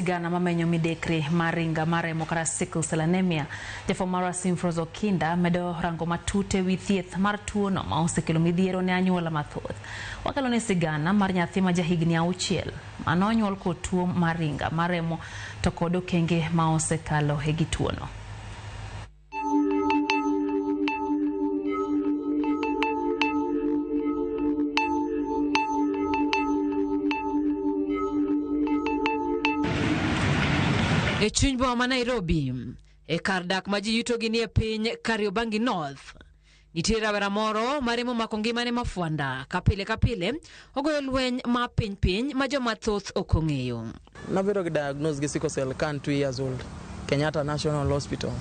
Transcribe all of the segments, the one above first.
Sigana mamenyo midekre mar ringa mar remo kata sickle cell anemia. Jafwambo marwa Simfros Okinda medo rango matut ewi thieth mar tuono ma osekelo midhiero ne anyuola mathoth. Wakelo ni sigana mar nyathi ma jahigni 6 mane onyuol kod tuo mar ringa mar remo to kod okenge ma osekalo e gi tuono. E chuny boma ma Nairobi, e kar dak ma ji yutogi nie piny Kariobangi North, nitie rawera moro ma remo omako ngimane mafwanda ka pile ka pile ogoyo lweny ma piny piny ma joma thoth ok ong'eyo. Nabedo gi diagnose gi sickle cell ka an 2 years old, Kenyatta National Hospital.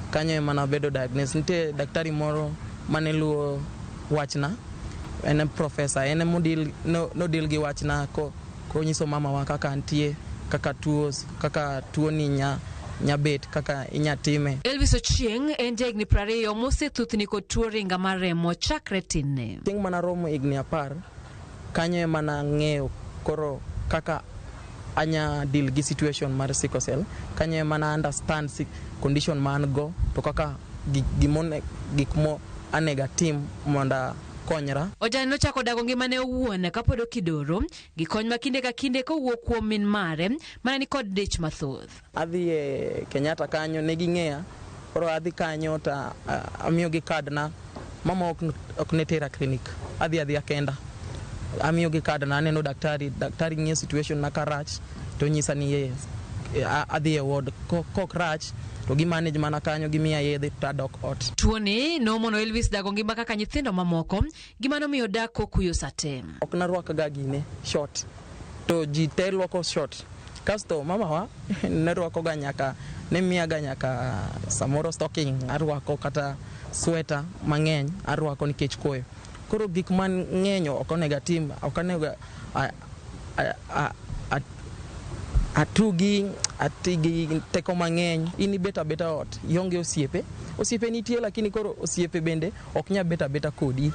Kanyo ema nabedo diagnosed. Nitie daktari moro mane luwo wachna, en e professor, en ema no deal gi wachna ko konyiso mamawa kaka antie, kaka tuo ni nya bet, kaka inya time. Elvis Ochieng en jahigni 20 mosethuthni kod tuo ringa mar remo chakre tinne. Chieng' mana romo higni 10, kanyo ema nang'eyo koro kaka anya deal gi situation mar sickle cell. Kanyo ema na understand condition ma an go, to kaka gik mo anego atim mondo akonyra. Ojani nochako dago ngimane owuon kapod okidoro gi kony ma kinde ka kinde kowuok kuom min mare mane ni kod dich mathoth. Adhi e Kenyatta kanyo, ne ging'eya, koro adhi kanyo to amiyogi card na. Mama ok ne tera clinic, adhi adhiya kenda. Amiyogi card na, aneno daktari, daktari ng'iyo situation na karach to onyisa ni yes, adhi e ward. Kok rach to gi manage mana kanyo, gimiya yedhe to adok ot. Tuoni nomono Elvis dago ngima kaka nyithindo mamoko, gima nomiyo odak kokuyo sate. Ok narwak ga gine short, to ji te rwako short. Kasto mamawa ne rwako ga nyaka, ne miya ga nyaka samoro stocking arwako kata sweta mang'eny arwako nikech koyo. Koro gik mang'eny ok onego atim, ok onego atugi, ati gi teko mang'eny. In ibet abeta ot, ionge osiepe. Osiepe nitie lakini koro osiepe bende ok nyal bet abeta kodi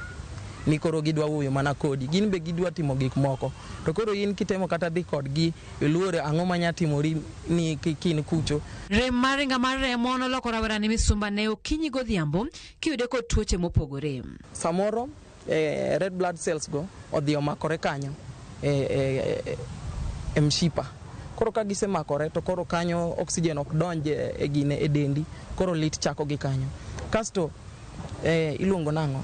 ni koro gidwa wuoyo mana kodi. Gin be gidwa timo gik moko. To koro in kitemo kata dhi kodgi, iluor ang'o manya timori ni kin kucho. Rem mar ringa mar remo noloko rawerani misumba ne okinyi godhiambo kiyude kod tuoche mopogore. Samoro red blood cells go odhi omakore kanyo e mshipa. Koro ka gisemakore to koro kanyo oxygen ok donj e gine e dendi, koro lit chako gi kanyo. Kasto iluongo nang'o?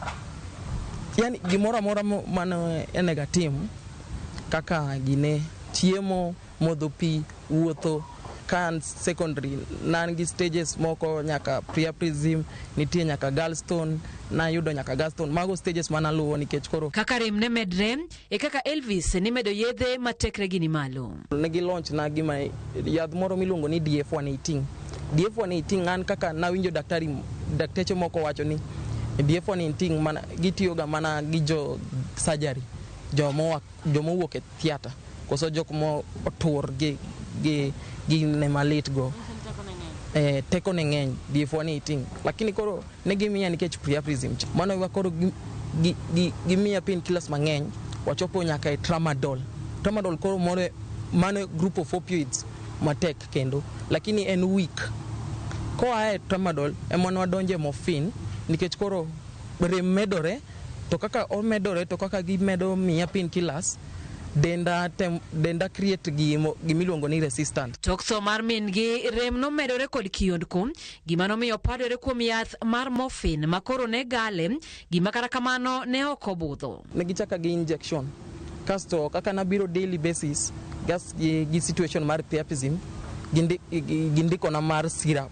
Yani gimoro amora mane onego atim kaka gine chiemo, modho pi, wuotho. Ka an secondary nan gi stages moko nyaka priapism, nitie nyaka gallstone, nayudo nyaka gallstone. Mago stages manaluwo nikech koro Kaka rem ne medre e kaka Elvis nimedo yedhe ma tekregi ni malo. Ne gi launch na gima yath moro miluongo ni DF118. DF118 an kaka nawinjo daktari, dakteche moko wacho ni DF118 mana gitiyo ga mana gi jo surgery, joma owuok e theatre koso jok mo otur gi ne malit go. Teko ne ng'eny DF118, lakini koro ne gimiya nikech priapism cha. Mano ema koro gimiya painkillers mang'eny, wachopo nyaka e tramadol. Tramadol koro moro mano group of opioids matek kendo, lakini en weak. Koa e tramadol ema ne wadonje morphine nikech koro rem medore, to kaka omedore to kaka gimedo miya painkillers, denda tem, denda create gimiluongo ni resistant. Tok tho mar min-gi, rem nomedore kod kiondko, gima nomiyo opadore kuom yath mar morphine ma koro ne gale, gima kata kamano ne ok obudho. Ne gichaka gi injection, kasto kaka nabiro daily basis gas gi situation mar priapism, gindikona mar syrup.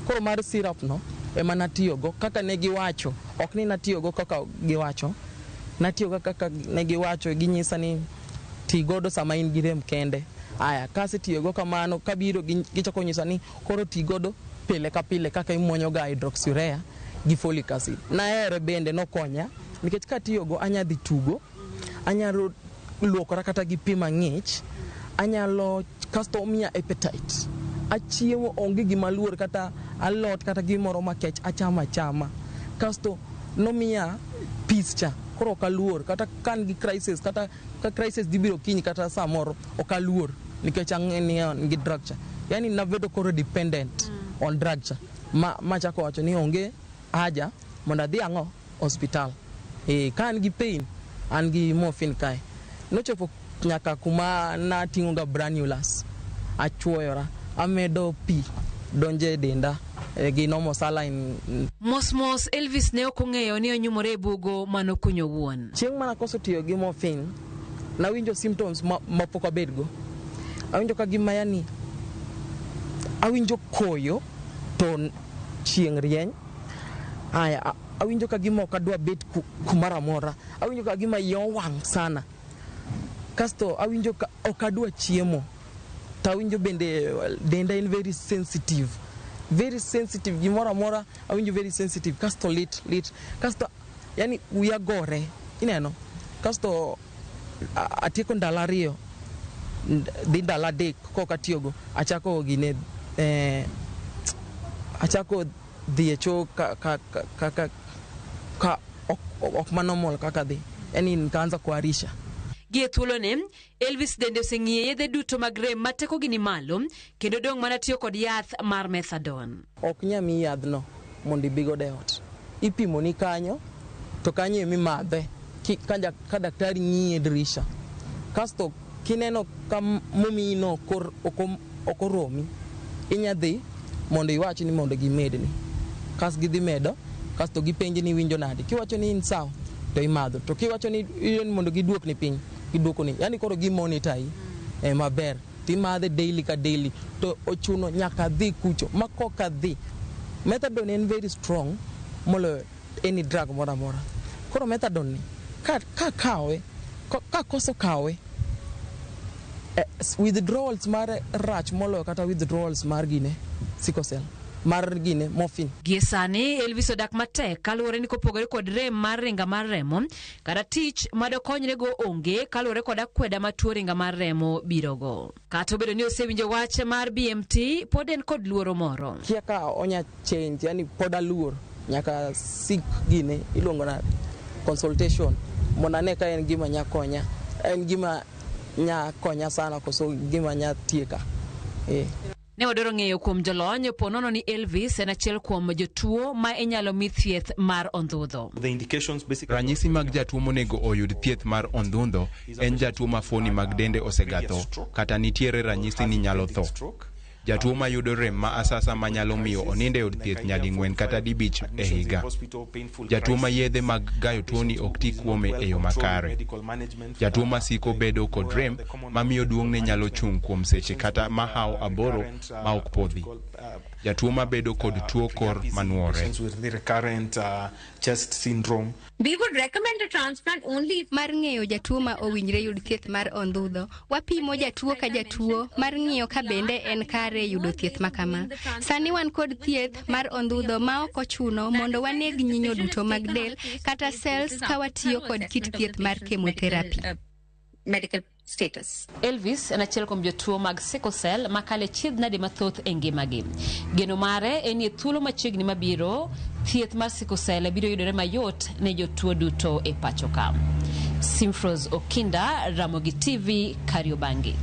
Koro mar syrup no ema natiyogo kaka ne giwacho, ok ni natiyogo kaka giwacho, natiyogo kaka ne giwacho. Ginyisa ni ti godo sama in gi rem kende. Aya, kasetiyogo kamano, kabiro gichako nyisa ni koro ti godo pile ka pile kaka imuonyo ga hydroxyurea gi folic acid. Nahere bende nokonya nikech katiyogo anya dhi tugo, anyalo luokora kata gi pi mang'ich, anyalo kasto omiya appetite. Achiemo onge gima luor kata alot kata gimoro makech achamo achama. Kasto nomiya peace cha, koro ok aluor kata ka an gi crisis, kata ka crisis dhi biro kiny kata samoro ok aluor. Nikech ang'e ni an gi drug cha. Yani nabedo koro dependent on drug cha. Ma machako wacho ni onge haja mondo adhi ang'o hospital. E, ka an gi pain, an gi morphine kae. Nochopo nyaka kuma nating'o ga brannulas. Achuoyora, amedo pi donjo e denda gi normal saline. Mos mos Elvis ne ok ong'eyo ni onyumore e bugo manokunyo owuon. Chieng' mana koso tiyo gi morphine, nawinjo symptoms ma, mapok abedgo. Awinjo ka gima yani awinjo koyo to chieng' rieny. Aya, awinjo ka gima ok adwa bet kumoro amora. Awinjo ka gima iya owang' sana. Kasto awinjo ka ok adwa chiemo. To awinjo bende denda en very sensitive. Very sensitive gimoro amora awinjo very sensitive. Kasto lit lit. Kasto yani wiya gore. Ineno? Kasto atieko ndalo 2 dhi ndalo 3 kok atiyogo. Achako gine achako dhi e choo ka ok manormal kaka dhi. Yani nikaanza kuharisha. Gie thuoloni, Elvis dende oseng'iye yedhe duto mag rem ma tekogi ni malo kendo dong' mana tiyo kod yath mar methadone. Ok nya miyi yadhno mondo ibi godo e ot. Ipimoni kanyo to kanyo ema imadhe ka daktari ng'iyi e dirisha. Kasto kineno ka momiyino ok oromi, inya dhi mondo iwach ni mondo gimedni. Kas gidhi medo, kasto gipenji ni iwinjo nade. Kiwacho ni in sawa, to imadho. To kiwacho ni ni mondo giduokni piny, giduokoni. Yani koro gi monitor i maber. Timadhe daily ka daily. To ochuno nyaka dhi kucho. Ma kok adhi, methadone en very strong moloyo any drug moro amora. Koro methadone ni, ka kawe, ka koso kawe, withdrawals mare rach moloyo kata withdrawals mar gine sickle cell mar gine morphine. Gie sani Elvis odak matek kaluwore ni kopogore kod rem mar ringa mar remo kata tich madokonyrego onge kaluwore kod akweda ma tuo ringa mar remo birogo. Kata obedo ni osewinjo wach mar BMT, pod en kod luoro moro. Kia ka onya change, yani pod aluor nyaka seek gine iluongo nade consultation mondo ane ka en gima nya konya, en gima nya konya sana koso gima nya tieka. Ne wadwaro ng'eyo kuom jolony po nono ni Elvis en achiel kuom jotuo ma inyalo mi thieth mar ondhudho. Ranyisi mag jatuo monego oyud thieth mar ondhudho en jatuo ma fuoni mag dende osegatho kata nitiere ranyisi ni nyalo tho. Jatuo mayudo rem ma asasa manyalo miyo onind e od thieth nyading'wen kata dibich e higa. Jatuo ma yedhe mag gayo tuoni ok ti kuome e yo makare. Jatuo ma siko bedo kod rem mamiyo duong'ne nyalo chung' kuom seche kata mahawo 8 ma ok podhi. Jatuo mabedo kod tuo kor manuore. We would recommend a transplant only if Mar ng'eyo jatuo ma owinjre yud thieth mar ondhudho, wapimo jatuo ka jatuo mar ng'iyo ka bende en kare yudo thieth ma kama. Sani wan kod thieth mar ondhudho ma ok ochuno mondo waneg nyinyo duto mag del kata cells ka watiyo kod kit thieth mar chemotherapy. Medical status. Elvis en achiel kuom jotuo mag sickle cell makale chiedh nade mathoth e ngimagi. Geno mare en ni e thuolo machiegni mabiro, thieth mar sickle cell biro yudore mayot ne jotuo duto e pacho ka. Simfros Okinda, Ramogi TV, Kariobangi.